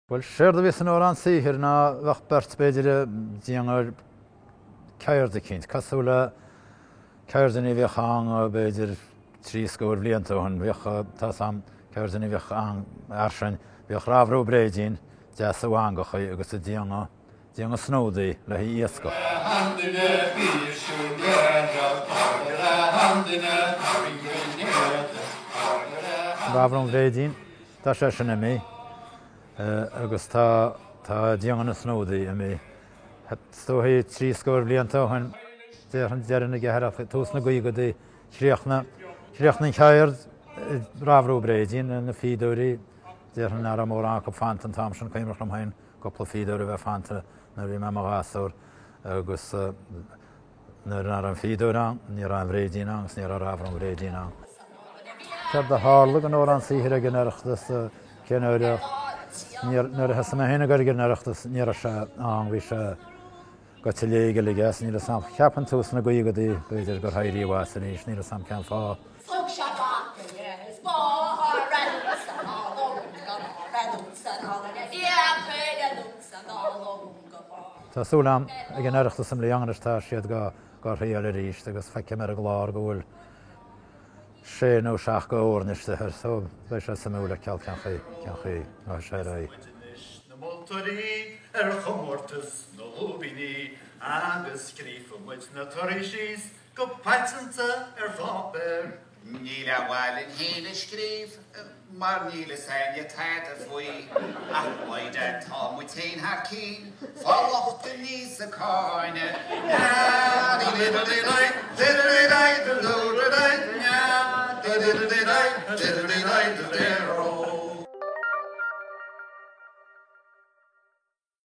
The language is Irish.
Bhuel, séard a bhí san amhrán saothair ná bheadh beirt, b'fhéidir, ag déanamh ceird eicínt, cosúil le ceirdeanna a bhíodh ann, b'fhéidir, trí scór bhlianta ó shin. Bhíodh, tá's a'm, ceirdeanna a bhíodh ann fhairsing, bhíodh ramhrú bréidín deas i bhfangachaí agus ag déanamh, déanamh snódaí le haghaidh iascach. Ramhrú an bhréidín, tá sé sin imithe. Agus tá, tá déanamh na snódaí imithe. Is dóichí trí scór blianta ó shin, déarfainn deireadh na gceathrachaí, tús na gcaogadaí, chríochnaigh, chríochnaigh an cheird ag ramhrú bréidín, na fíodóirí, déarfainn nach raibh mórán acu fanta an t-am sin, cuimhneach liom féin cúpla fíodóir a bheith fanta nuair a bhí mé i mo ghasúr agus Nuair nach raibh an fíodóir ann, ní raibh an bhréidín ann agus ní raibh ramhrú an bhréidín ann. Céard a tharla don amhrán saothair ag an Oireachtas, cén uair a, nuair a thosaigh mé féin ag dul ag an Oireachtas ní raibh sé ann, bhí sé gaibhte i léig uilig as, níl 'fhios a'm, cheapfainn tús na gcaogadaí b'fhéidir gur éiríodh as arís, níl 'fhios a'm cén fáth. Thug sé bata is báthar anonn anall Tá súil agam ag an Oireachtas i mbliana anois tá siad go go thriail arís agus feicim ar an gclár go bhfuil sé nó seacht go fhoireann istigh air so beidh sé suimiúil a fheiceáil cén chaoi cén chaoi a rachaidh sé ar aghaidh. Anois na moltóirí ar chomórtas na lúibíní agus scríobhfaidh muid na torthaí síos go paiteanta ar pháipéar. Níl aon mhaith linn féin a scríobh mar níl fhios a'inne tada faoi ach my dad tá muid féin thar cinn fá lucht an is ag cáineadh.